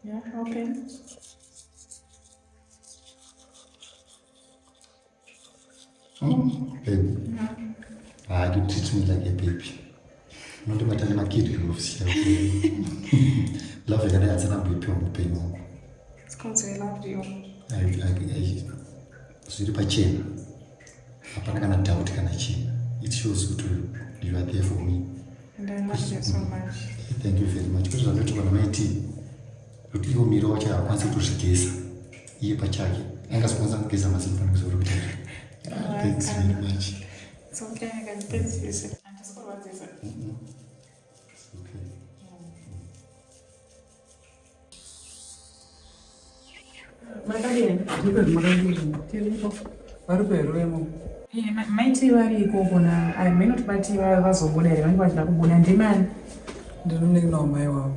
Yeah, open. Baby. Ah, you treat me like a baby. Unondibata nemakid gloves. Love yakadai hatsana kumboipiwa muupenyu hwangu. It's because we loved you. Zviri pachena. Hapana kana doubt kana chii. It shows kuti you are there for me. And I love you so much. Thank you very much. Kuti zvanoitwa namaiti kuti iwo miro wacho haakwanisi kutozvigeza iye pachake angazokwanisa kugeza mazino pane kuzori kuti ah, thanks very much. It's okay, I can pedzise. Handisi kurwadzisa. It's okay. Makadini? Tiripo. Varipo here vemo? Eh, maiti vari ikoko na I may not bati vazobuda here vanenge vachida kubuda ndimani? Ndinonin'ina wamai wavo.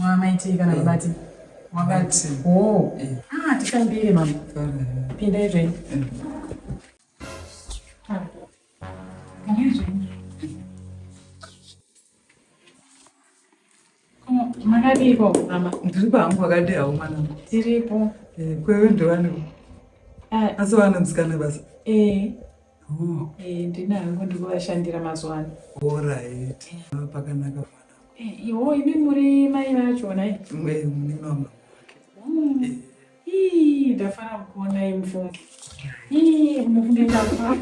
Wamaiti kana vabati? Wabati. Oh. Eh. Ah, tifambire mama. Pindai zvenyu. Eh. Ah. Pindai zvenyu. Makadiiko mama? Ndiri pangu wakadii hawo mwanangu? Tiripo. Eh, kwewe ndiwaniko? Ah. Asi wane musikana basa? Eh. Oh. Eh, ndina hangu ndikuvashandira mazuva ano. Alright. Ah, pakanaka mwanangu. Eh, iwo imi muri mai vacho nai? Eh, mune mama wake. Mm. Ii, ndafara kukuonai mufunge. Ii, mufunge ndafara.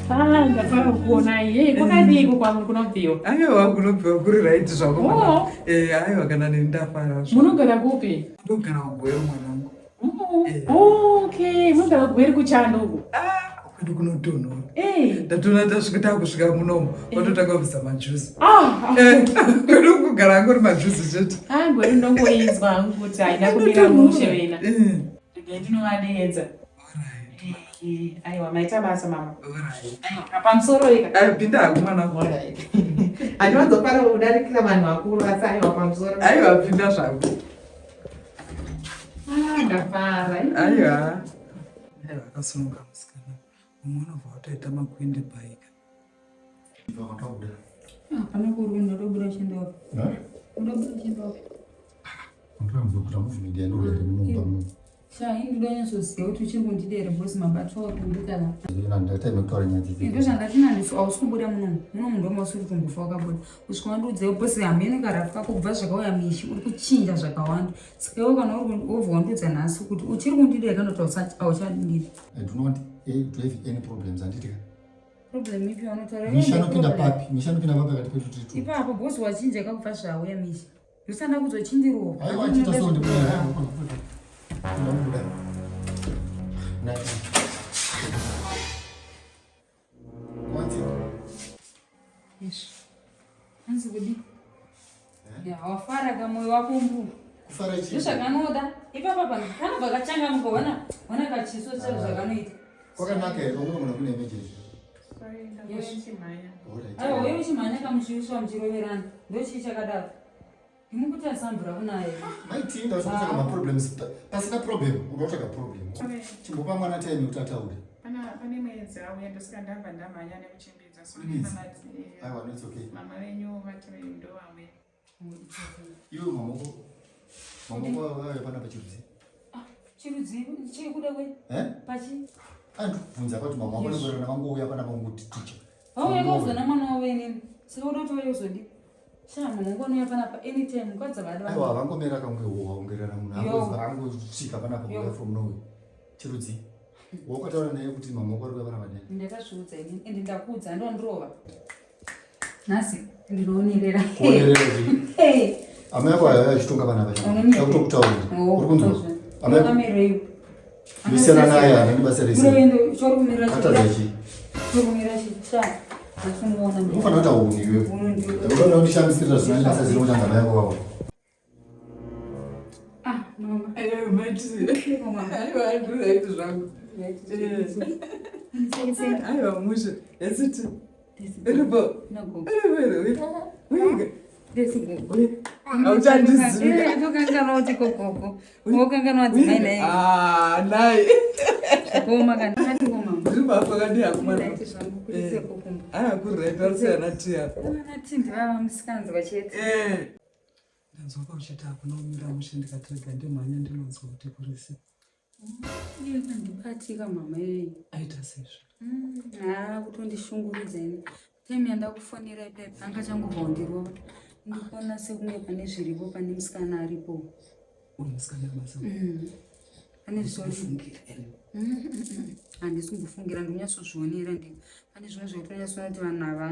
Ah, ndafara kukuonai. Hey, kwakadiiko kwamuri kunobviwa? Aiwa kunobviwa kuri right zvako. Oh. Eh, aiwa kana neni ndafara zvako. Munogara kupi? Ndogara kuGweru mwanangu. Oh, Eh. okay, munogara kuGweru kuchando uku. Ah, kwedu kunotonhora. Eh. Ndatoona tasvika takusvika munomu watotanga kubvisa majuzi. Ah. Eh, kwedu kugara angori majuzi chete. Ah, Gweru ndongoinzwa hangu kuti haina kumira mushe wena. Eh. Regai ndinovadeedza. Alright. Eh, aiwa maita basa mama. Alright. Aiwa, pamusoro ika. Ai, pinda hako mwanangu. Handiwanzofara kudarikira vanhu vakuru asi aiwa pamusoro. Aiwa pinda zvako. Ah, ndafara. Aiwa. Aiwa akasununga musikana. Mumwe unobva watoita makwindi paika. Hapana kurunda ndobuda uchienda wapi? Ndobuda uchienda wapi? Ndinokuta movement yandoda iri mumba muno. Sha, ini ndoda nyatsoziva kuti uchiri kundida here because mabatwa uri kundida ka. Ndataime kutaura nyaya dzidzi. Ndo zvandati nandisi hausi kubuda muno. Muno munhu ndomausi uri kumbofa wakabuda. Kusvika wandiudza because hameno karafu kako kubva zvakauya mishi uri kuchinja zvakawanda. Saka iwe kana uri wobva wandiudza nhasi kuti uchiri kundida here kana kuti hauchandidi. I do not to have any problems handiti ka. Problem ipi yaunotaura? Misha anopinda papi? Misha anopinda papi pakati pedu tiri two? Ipapo boss wachinja kakubva zvauya Misha. Ndosanda kuzochindirwa. Aiwa chita so ndikuda. Ndakuda. Nati. Wanzi. Yes. Hanzi kudi. Ya wafara ka moyo wako mbu. Kufara chii? Ndozvakanoda. Ipapa pano kanobva kachangamuka ona ona kachiso chero zvakanoita. Kwakanaka here unogona kune emergency. Sorry, ndakuya ndichimhanya. Alright. Aiwa uye uchimhanya kamuchiuswa muchiroverana. Ndochii chakadaro? Ndimukutasa mvura kunaye. Maiti ndakutsvaka ma problems pasina problem unotsvaka problem. Chimbopa mwana time yekuti ataure. Pana pane mwedzi auya ndosaka ndabva ndamhanya nekuchimbidza so Please. ndati Aiwa, no, it's okay. mama venyu vati ndo vamwe. Iwe mama wako mama wako vauya pana pachirudzi. Chirudzi chiri kuda kwe? Eh? Pachi? Andibvunza kwati mama wako nengorana vangouya pana vanguti ticha. Vauya kuzona mwana wavo inini. Saka uda kuti vauye kuzodii? Sha munhu ungonouya panapa anytime mukadzi vada. Aiwa vangomira kange waongerera munhu Yo. angosvika panapa Yo. kuuya from nowhere. Chirudzi. Wakataura naye kuti mama wako ari kuuya panapa ndiani? Ndakazviudza inini ende ndakuudza ndondirova. Nhasi ndinoonerera. Kuonerera chii? Hey. Amai ako aya achitonga panapa chii? Unonyepa. Ndakutokutaurira. Oh, Uri kunzwa? Amai ako Akamirei. ndosiyana naye haana nebasa rese. Unoende chori kumira chi. Atadza chii? Chori kumira chi. Sha. Ndasumuona. Unofanira kuti aone iwewe. Ndakutoona kundishamisirira zvisina nebasa ziri kutanga amai ako vaona. Ah, mama. Aiwa maiti. Iko mama. Aiwa ndiri right zvangu. Sei. Aiwa mushe. Yasiti. Iripo. Nogo. Iripo iripo. Wiga. Ndesigogo. Hauchandizivi. Ndokanganwa kuti gogogo. Wokanganwa dzimai naye. Ah, nai. Zvakaoma kana. Akati ko mama. Ndiri baba kwakadii hako mwana? Right zvangu, kuri seko kumba. Aya kuri right, varisiyana tia. Ana tindi vava musikanzwa chete. Eh. Ndanzwa pauchiti hakuna kumira mushe ndikati rega ndimhanya ndinonzwa kuti kuri sei. Iye kandibatika mama iyoyi. Aita seizvo. Haa kutondishungurudza ini. Time yandakufonera ipapo anga changobva kundirova. Ndikuona sekunge pane zviripo pane musikana aripo. Uri musikana basa. Pane zvitori Kufungira ere. Handisi kumbofungira ndinyatsozvionera ndega. Pane zvimwe zvekutonyatsona kuti vanhu ava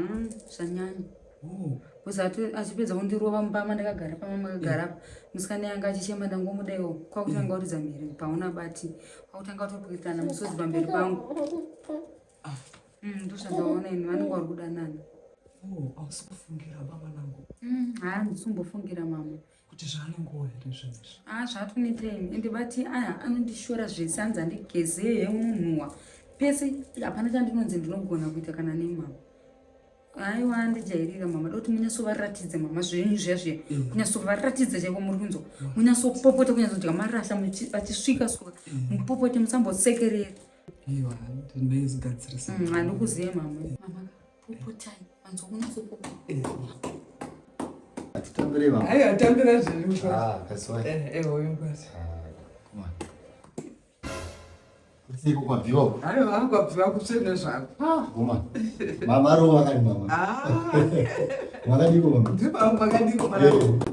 zvanyanya. Oh. Because achipedza kundirova mumba mandakagara pama makagara apa musikana yanga achichema ndangomudaiwo kwakutanga kuridza mhere pauna bati kwakutanga kutopukitana musodzi pamberi pangu. Ah. Ndozvandaona ini vanenge vari kudanana. Oh, hausi kufungira baba mwanangu. Haa handisi kumbofungira mama. Kuti zvaanenguva here zvinhu izvi? Haa zvatone time ende bati aya anondishora zvese hanzi handigeze unonhuhwa pese hapana chandinonzi ndinogona kuita kana nemama. Aiwa andijairira mama doti munyatsovaratidza mama zvenyu zviya zviya kunyatsovaratidza chaiko muri kunzwa munyatsopopota kunyatsodya marasha vachisvika suka mupopote musambosekerera. Aiwa, ndinoizigadzirisa. Handikuzive mama. Mama popotai manzwa kunyatsopopota. Atitambire mama. Aiwa, tambira zvenyu mkwati. Ah, kasuwai. Eh, eh, hoyo mkwati. Ah, come on. Kutsiko kwabviwa uko. Aiwa, kwabviwa kutsvene zvako. Ah, goma. Mama arova kani mama. Ah. Makadiko mama. Ndibaba makadiko mwanangu.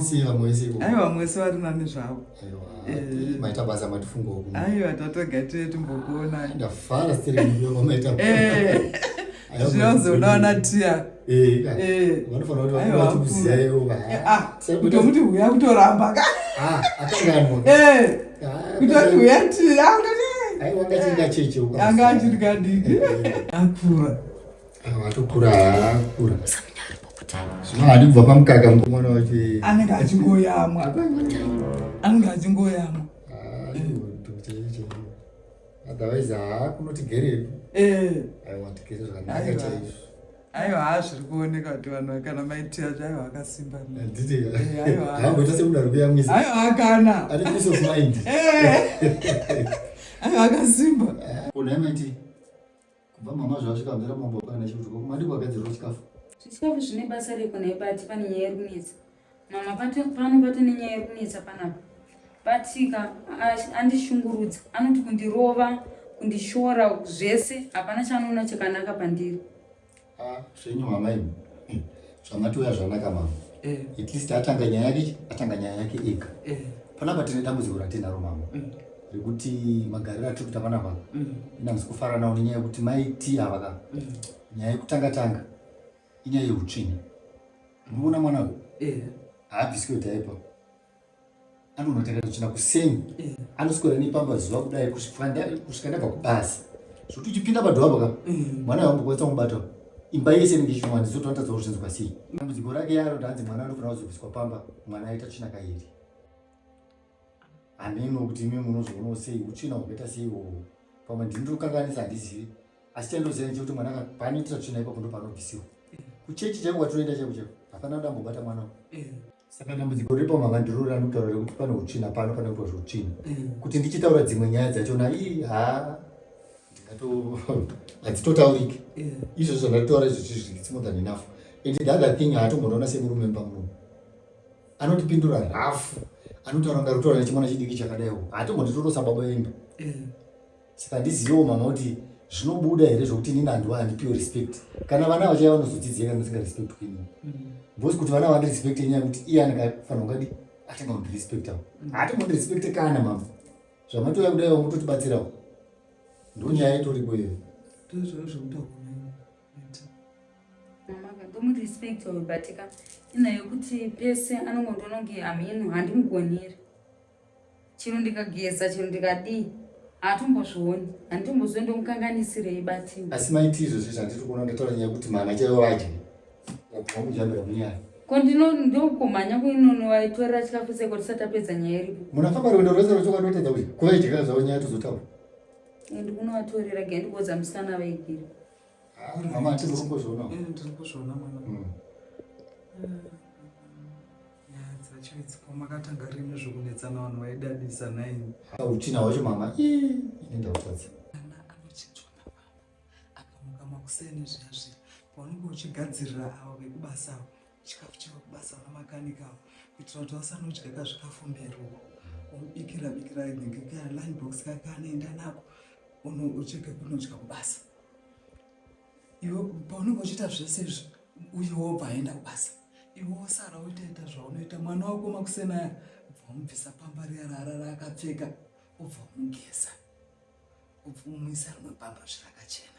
Sei vamwe vese ikoko? Aiwa, mwese vari nani zvavo. Aiwa, Eh. maita basa matifunga uku. Aiwa, tatoga tiye timbokuonai. Ndafara siri mama maita. Eh. Aiwa, Zvinozodaona tia. Eh, ka. Eh. Vanofanira kuti Aiwa, vange vachikuziya ivo. Ah, kutomuti huya kutoramba ka. Ah, akanganwa. Eh. Ah, Kutoti huya tia, kutoti. Aiwa, anga achiri kacheche uko. Anga achiri kadiki. Akura. Aiwa, atokura, akura. Zvino hadi kubva pamukaka mukomana wacho. Anenge achingoyamwa. Anenge achingoyamwa. Ah, ndo chaicho. Otherwise, haa kunotigerepo. Eh. Aiwa, tigere zvakanaka Aiwa. chaizvo. Aiwa, haa zviri kuoneka kuti vanhu kana maitira aiwa akasimba. Handiti Eh, aiwa. haamboita semunhu ari kuyamwisa. Aiwa kana. Ane peace of mind. Eh. Aiwa akasimba. Ko nhai maiti, kubva mama zvavasvika mvera mambo apana chekuti madi kwagadzirwa chikafu. Zvikafu zvine basa reko nhai bati pane nyaya iri kunetsa. Mama pano patone nyaya iri kunetsa panapa. Batika andishungurudza anoti kundirova kundishora zvese hapana chaanoona chakanaka pandiri. Ah, zvenyu mama imi. Zvamatouya zvanaka mama. Eh. At least atanga nyaya yake, atanga nyaya yake ega. Eh. Panapa tine dambudziko ratinaro mama. Rekuti magariro atiri kuita panapa. Ina musi kufara nawo nenyaya yekuti maiti ava ka. Nyaya yekutanga tanga inyaya yeutsvina. Unoona mwana uyu Eh. haabviswe diaper. Anonotenga tsvina kuseni. Eh. Anoswera nepamba zuva kudai kusvika ndabva kubasa. Zvekuti uchipinda padhorobha ka mwana wambokwanisa kumubata. Imba yese inenge ichimwa ndizoti vanotadza kuzvinzwa sei. Dambudziko rake yaro kuti hanzi mwana anofanira kuzobviswa pamba mwana aita tsvina kairi. Hameno kuti imi munozvionawo sei utsvina hwakaita sei uhoho. Pamwe ndini ndinokanganisa handizivi. Asi chandoziva ndechekuti mwana paanoitira tsvina ipapo ndo paanobvisiwa. Kuchechi chaiko kwatinoenda chaiko chaiko hapana kuda ambobata mwana uyu. Saka dambudziko riripo mama ndiro randikutaura rekuti pane utsvina pano pane kuitwa zveutsvina. Kuti ndichitaura dzimwe nyaya dzachona ii haa ndingato hadzitotauriki. Izvozvo zvandatotaura izvozvo it's more than enough. And the other thing haatombonoona semurume mumba munomu. Anotipindura rafu. Anotaura kunge ari kutaura nechimwana chidiki chakadaiwo. Haatombonditorosa baba veimba. Saka handiziviwo mama kuti zvinobuda here zvokuti inini handiwa handipiwe respect. Kana vana vachaiva vanozodzidzei kana ndisingarespect kuinini. Because kuti vana vandirespect inyaya yekuti iye anenge afanira kungadi atanga kundirespectawo. Haatombondirespecte kana mama. Zvamatouya kudai mutotibatsirawo. Ndonyaya itoripo iyoyo. Ndozvo zvekutaura maiti. Mama ndomurespect uyu but ka inyaya yekuti pese anongondiona kunge hameno handimugoneri. Chero ndikageza chero ndikadii haatombozvioni handitombozvioni ndomukanganisirei batini. Asi maiti izvozvi zvandiri kuona ndataura nyaya yekuti mama chaivo vadye. Wabva mujambira munyaya. Ko ndokumhanya kuinonovaitorera chikafu seko tisati tapedza nyaya iripo. Munafamba rwendo rwese rwechokwadi rotadza kuti kuvaidya zvavo nyaya tozotaura. Ndikunovatorera ge ndikuudza musikana vaigiri. Ah, mama hatiri kungozvionawo. Eh, ndiri kuzviona mwana. Nyaya dzacho idzi ko makatanga rini zvekunetsana vanhu vaidadisa naini. Utsvina hwacho mama ii ini ndautadza. Ana Makuseni zviya zviya paunenge uchigadzirira avo vekubasa avo chikafu chavo kubasa vana makanika avo kuitira kuti vasanodya kazvikafu mberi uko omubikira bikira nenge lunch box kake anoenda nako ucheke kunodya kubasa iwe paunenge uchiita zvese izvi uye wobva aenda kubasa iwe wosara woitaita zvaunoita mwana wako makuseni aya ubva wamubvisa pamba riya raarara akapfeka ubva wamugeza ubva wamumwisa rimwe pamba zvirakachena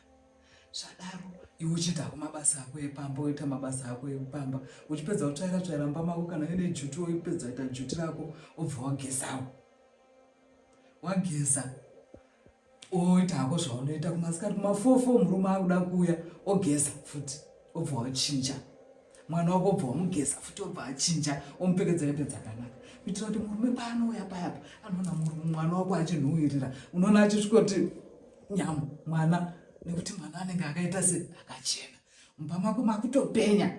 zvadaro iwe uchiita hako mabasa ako epamba woita mabasa ako epamba uchipedza kutsvaira tsvaira mumba mako kana uine juti woipedza kuita juti rako obva wagezawo wageza oita hako zvaunoita kumasikati kumafofo murume akuda kuuya ogeza futi obva wachinja mwana wako obva wamugeza futi obva achinja omupfekedza hembe dzakanaka kuitira kuti murume paanouya payapa anoona mwana wako achinhuhwirira unoona achisvikoti nyamu mwana nekuti mwana anenge akaita se akachena mumba mako makutopenya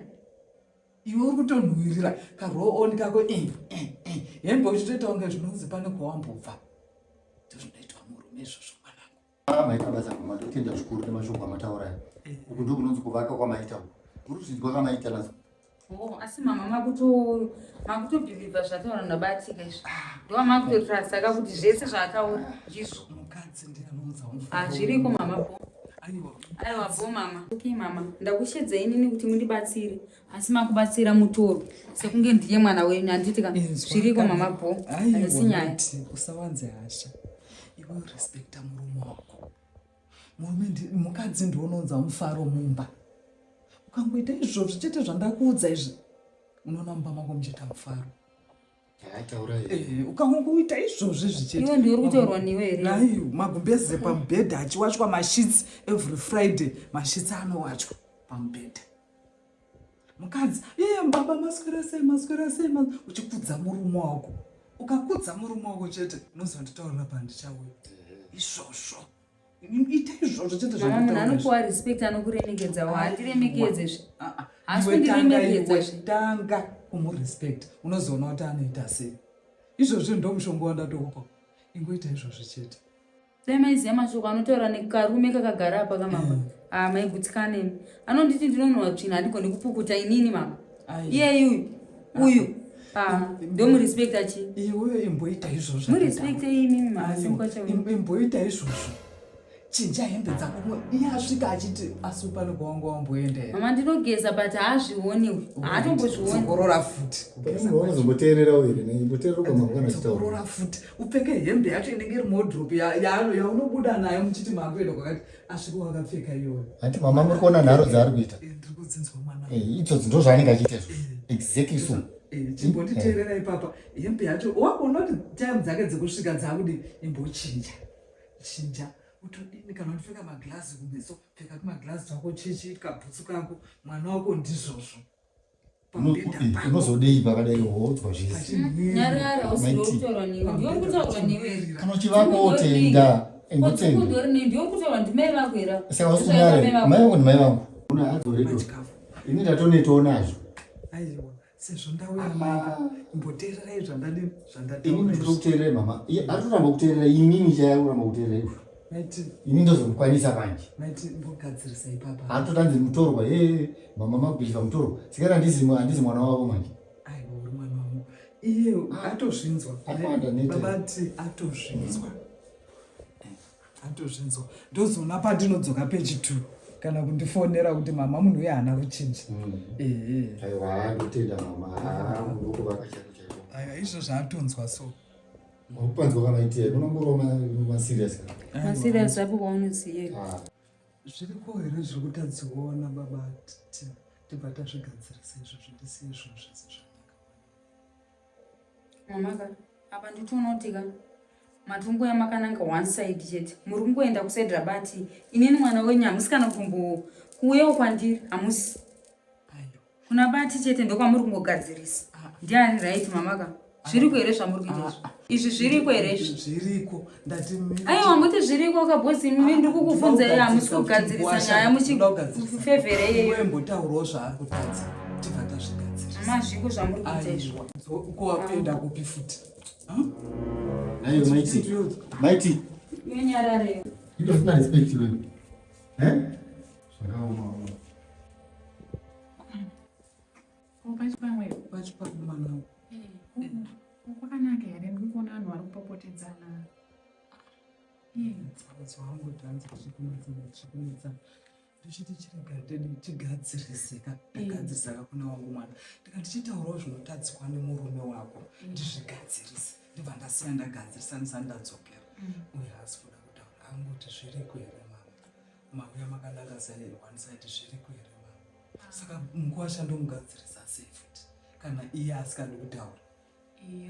iwe uri kutonhuhwirira karoon kako eh, eh, eh. hembe uchitoita kunge zvinonzi pane kwawambobva ndozvinoitwa murume izvozvo mwanangu ah, maita basa mama ndotenda zvikuru nemashoko amataura aya eh. uku ndo kunonzi kuvaka kwamaita uku muri kuzvinzwa kamaita nazo Oh, asi mama makuto makutobhilivha zvataura nabatika izvi ah. ndo makutotrasta ka kuti zvese zvaataura ndizvo mukadzi ndiye anoudza ah, zviriko mama bo aiwa bo mama okay mama ndakushedza inini kuti mundibatsire asi makubatsira mutoro sekunge ndiye mwana wenyu handiti ka zviriko mama bo haisi nyaya usawanze hasha iwe respekta murume wako murume mukadzi ndionounza mufaro mumba ukangoita izvozvo chete zvandakuudza izvi unoona mumba mako muchiita mufaro Eh, ukangoita izvozvi zvichete ndiwe uri kutaurwa newe here ayo magumbeze pamubhedha achiwachwa mashits every friday mashits anowachwa pamubhedha mukadzi iye baba maswera sei maswera sei uchikudza murume wako ukakudza murume wako chete unozonditaurira pandichauya izvozvo ita izvozvo chete Mama, munhu anopuwa respect anokuremekedza haandiremekedze zve ah, ah. haasi kundiremekedza zve tanga kumurespect unozoona kuti anoita sei izvozvi ndo mushonga wandatokupa ingoita izvozvi chete dai maiziva mashoko anotaura nekarume kakagara apa kamama mm. ah, maigutsikana imi anonditi ndinonhuwa tsvina handigoni kupukuta inini mama iyeyi uyu uyu ah, ndomurespecta chii iwe imboita izvozvo murespecte imimi mama imboita izvozvo chinja hembe dzako iye asvika achiti asi pane kwawanga wamboenda here mama ndinogeza but haazvioni uyu haatombozvioni dzokorora futi unozomboteererawo here imboteerera kwamangwana dzokorora futi upfeke hembe yacho inenge iri muwardrobe yaunobuda nayo muchiti makuenda kwakati asvika wakapfeka iyoyo hanti mama muri kuona nharo dzaari kuita eh, ndiri kudzinzwa mwana eh, idzodzi ndo zvaanenge achiita izvo eh. exactly so chimbonditeerera ipapa hembe yacho wakuona kuti time dzake dzekusvika dzakudi imbochinja chinja utodini kana unopfeka maglazi kumeso pfeka kumaglazi twako chichi kabhutsu kako mwana wako ndizvozvo unozodei pakadai wodzwa zvese nyarara usinotaura newe ndiwe kutaura newe kana uchivako wotenda ingotenda ndimai vako here saka usikunyare mai vangu ndimai vangu una adzoredo ini ndatonetawo nazvo aiwa sezvo ndauya maika imboteererai zvandadi zvandataura ini ndiri kuteerera mama ari kuramba kuteerera inini chaiye kuramba kuteerera iwe ini ndozomukwanisa manje maiti mbogadzirisa ipapa atotanzi mutorwa ye mama makubhichwa mutorwa sikati handizi handizi mwana wavo manje aiwa uri mwana wangu iye atozvinzwa babati atozvinzwa atozvinzwa ndozoona pandinodzoka pechi two kana kundifonera kuti mama munhu uye haana kuchinja mm. aiwa ndotenda mama ndokuvaka chaiko chaiko aiwa izvo zvaatonzwa so wakupanzwa kamaitira unongorova maserious maserious apo kwaunoziva ah. zviriko here zviri kutadziona baba tibva tazvigadzirisa izvozvo ndisiye zvinhu zvese zvanaka mamaka apa nditoona kuti ka matungo yamakananga one side chete muri kungoenda kusaidi rabati inini mwana wenyu hamusi kana kutombo kuuyawo kwandiri hamusi kuna bati chete ndokwamuri kungogadzirisa ah. ndiani right mamaka zviriko here zvamuri kuita izvi izvi zviriko here izvi zviriko ndati aiwa muti zviriko kabhosi imi ndiri kukubvunzai hamusi kugadzirisa nyaya muchifevhere iyeyo imbotaurawo zvaari kutadza tibva tazvigadzirisa mazviko zvamuri kuita izvi ko wakuenda kupi futi naiyo maiti maiti iwe nyarare indosina respect iwewe eh? Zvakaoma. Pachipamwe. Pachipamwe mwana wangu. Kwakanaka here ndikuona vanhu vari kupopotedzana. Wangu tanzi tichikunetsana tichikunetsana ndichiti chirega tedi tigadziriseka ndagadzirisaka kuna wangu mwana ndikati chitaurawo zvinotadzikwa nemurume wako ndizvigadzirise ndibva ndasiya ndagadzirisa ndisati ndadzokera uye haasi kuda kutaura angoti zviriko here mama mauya makanaka sei one side zviriko here mama saka mukuwasha ndomugadzirisa sei futi kana iye asikadi kutaura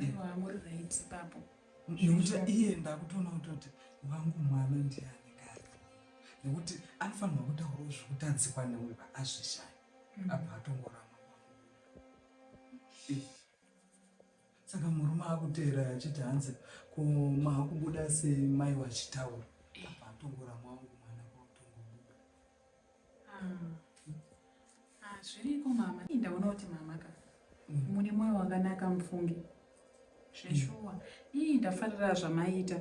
Aiwa, muri right ipapo. Nekuti iye ndakutoona kutoti wangu mwana ndiye anenge ari nekuti anofanirwa kutaurawo zvekutadzikwa neuyu azvishaya abva atongorama saka murume akuteera achiti hanzi ko maakubuda sei mai vachitaura abva atongorama wangu mwana kwakutongobuda. Ah, zviriko mama. Ndaona kuti mama ka mune mwoyo wakanaka mufunge zveshuwa. Ii ndafarira zvamaita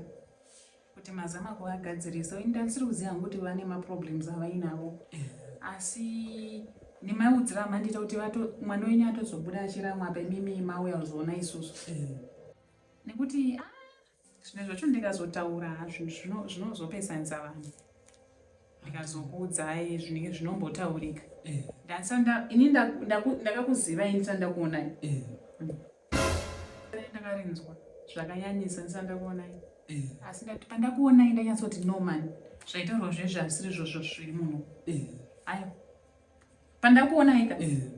kuti mazama kuvagadzirisa. Ini ndandisiri kuziva hangu kuti vane maproblems avainavo, asi nemaudziro amandiita kuti mwana wenyu atozobuda achiramwa apa imimi mauya kuzoona isusu, nekuti zvimwe zvacho ndikazotaura zvinhu zvinozopesanisa vanhu. Ndikazokuudzai zvinenge zvinombotaurika. Ini ndakakuzivai ndisati ndakuonai. Ndakarinzwa zvakanyanyisa ndisati ndakuonai, asi ndati pandakuonai ndanyatsoti no man, zvaitaurwa zvezvi hazvisiri izvozvo zviri muno. Aiwa, pandakuonai ka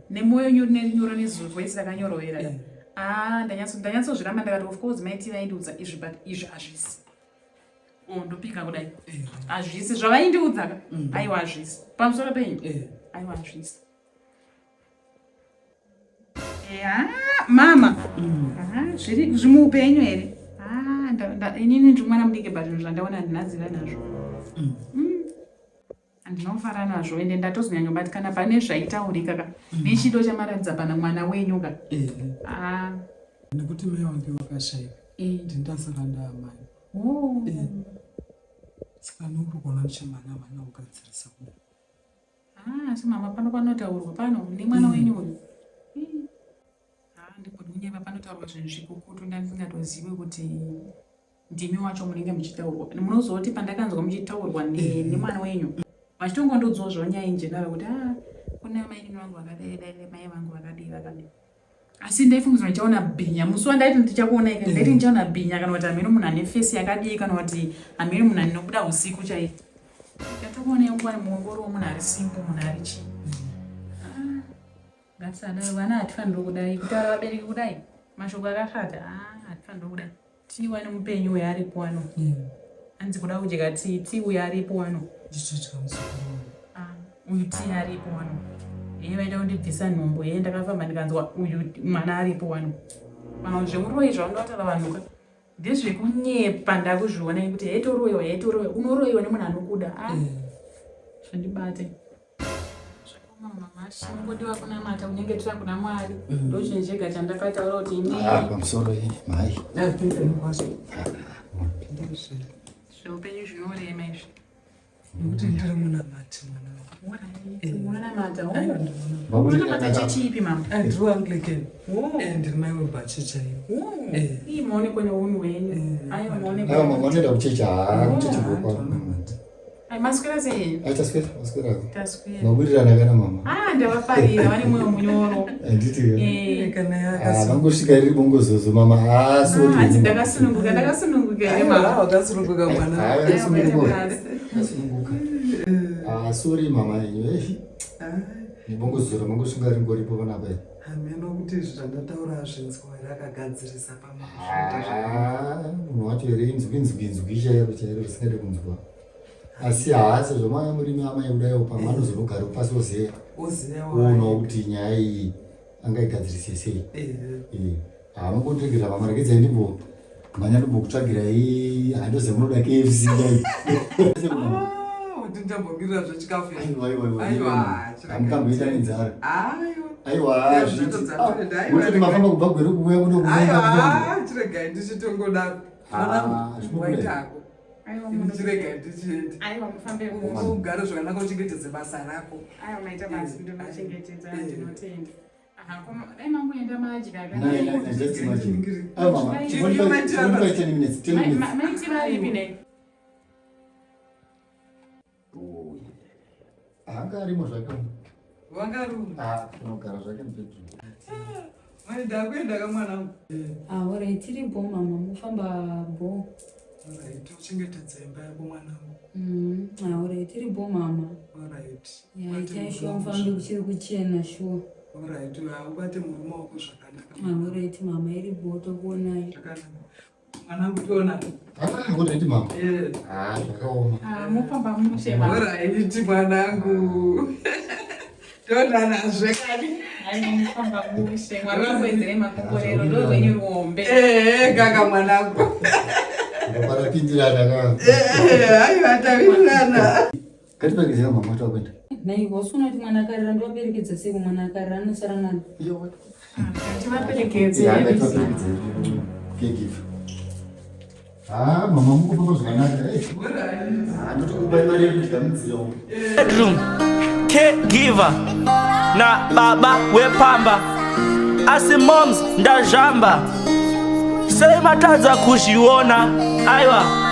nemwoyo nenyoro nevoice rakanyorovera, ah, ndanyatsozviramba ndakati of course maiti vaindiudza izvi, but izvi hazvisi. Oh, ndopika kudai, hazvisi zvavaindiudza ka. Aiwa, hazvisi. Pamusoro penyu. Aiwa, hazvisi. Ya mama, zviri zvimuupenyu here? Ah, inini ndiri mwana mudiki, but zvinhu zvandaona handinaziva nazvo. Handinofara nazvo, ende ndatozonyanyobatikana pane zvaitaurika ka nechido chamaratidza pana mwana wenyu ka. Ah. Nekuti mai wange wakashaika, ndindasara ndaamai. Oh. Saka nokuri kuona ndichimhanya mhanya kugadzirisa kudai. Ah, asi mama, pano panotaurwa pano nemwana wenyu uyu. Ii. Ah, ndikudi kunyepa, panotaurwa zvinhu zvikukutu ndandisingatozivi kuti ndimi wacho munenge muchitaurwa. Munozoti pandakanzwa muchitaurwa nemwana wenyu vachitongondoudzawo zvavo nyaya in general kuti ah, kune amainini vangu vakadai dai, mai vangu vakadii vakadii, asi ndaifungidzwa ndichaona bhinya musi wandaiti ndichakuona ika. Ndaiti ndichaona bhinya kana kuti hameno munhu ane face yakadii, kana kuti hameno munhu anobuda usiku chaipo. Ndatokuona nguva muongoro womunhu ari simple, munhu ari chii. Ah, ngatisadai vana, hatifaniri kudai kutaura vabereki kudai mashoko akashata. Ah, hatifaniri kudai. Tiwane mupenyu uyo aripo wano, hanzi kuda kudya tii tii, uyo aripo wano. Ndichitya muzukuru wangu. Ah, uyu tii aripo wano, iye vaida kundibvisa nhumbu iye. Ndakafamba ndikanzwa uyu mwana aripo wano. Vanhu zvemuroyi zvavanotaura vanhu ka ndezvekunyepa. Ndakuzviona kuti hetoroyiwa, hetoroyiwa, unoroyiwa nemunhu anokuda. Ah, zvandibate zvakaoma mama. Chinongodiwa kunamata, kunyengetera kuna Mwari, ndo chinhu chega chandakataura kuti ini. Ah, pamusoro iyi mhai. Pinda mukwasha. Pinda zve. Zveupenyu zvinorema izvi. Nekuti ndiri munamati, mwana wangu. Munonamata? Aiwa, ndinonamata. Munonamata chechi ipi, mama? Ah, ndiri waAnglican. Oh. Ndiri mai webhachi chaiyo. Ii, maonekwa neunhu hwenyu. Aiwa, maonekwa. Aiwa mama, vanoenda kuchechi. Haa, kuchechi ndokwa. Ndinonamata. Ai, maswera sei? Ai, taswera, maswera. Taswera. Mawirirana kana mama? Ah, ndavafarira, vane mwoyo munyoro. Handiti? Eh. Kana Ah, yakasununguka. vangosvika riri bongozozo mama. Ah, sorry. Ah, hanzi ndakasununguka, ndakasununguka here mama? Wakasununguka mwana. Ah, Aiwa, vakasununguka. basi. Vakasununguka. Ah, sorry mama yenyu. Eh, nebongozozo ramangosvika ringoripo panapa iri. Hameno kuti zvandataura hazvinzwa here, akagadzirisa pamwe. Ah, munhu wacho here, inzwi inzwi inzwi chairo chairo risingade kunzwa, asi haa, sezvo maya murimi amai kudaiwo, pamwe anozonogara pasi ozeya, Oziya. oonawo kuti nyaya iyi angaigadzirise sei. Haa, mungotiregera mama, regedzai ndimbo mhanya ndimbokutsvagirai. Handoziva munoda KFC dai. Kuti ndambomirira zvechikafu. Aiwa, aiwa, aiwa. Aiwa. Hamukamboita nenzara. Aiwa. Aiwa. Aiwa, Zviti zvatodzatoenda, aiwa, mototi mafamba kubva Gweru kuuya kuno. Aiwa, chiregai ndichitongodaro. Ah, zvinobuda. Waitako. Aiwa, muno- Ndichirega ndichienda. Aiwa, mufambe Ugare zvakanaka uchengetedze basa rako. Aiwa, maita basa, ndinochengetedza, Eh. ndinotenda. Aha, dai mangoenda madya No, no, no, just imagine. Ah, mama, Chiri 1.5 10 minutes, 10 minutes. Maiti varipi nei? Anga arimo zvake. Wanga arimo. Ah, unogara zvake mubedroom. Mai ndakuenda ka mwanangu. Ah, alright, tiri bho mama, mufamba bho. Alright, uchengetedze imba yako mwanangu. Mm, ah, alright, tiri bho mama. Alright. Ya, itai shuwa mufambe kuchiri kuchena shuwa. Alright, ubate murume wako zvakanaka. Ah, alright mama, iri bho tokuonai. Zvakanaka. Mwanangu toona. Ah, alright mama. Eh. Ah, zvakaoma. Ah, mufamba mushe mama. Alright mwanangu. Toonanazve kani. Aiwa, mufamba mushe. Mwari vakuwedzerei makomborero, ndorwenyu ruombe. Eh, kaka mwanangu. Ndoparapindirana ka. Eh, aiwa tawirirana. Ngatiperekedze mama takuenda. Nhai, wausiona kuti mwana akarira ndovaperekedza sei mwana akarira anosara nani? Iyo. Tivaperekedze. Yeah, ngativaperekedze. Caregiver. Ah, mama mukufamba zvakanaka. Eh. Ah, ndotokupai mari yekudya munzira umu. Bedroom caregiver na baba wepamba asi moms ndazvamba sei matadza kuzviona aiwa.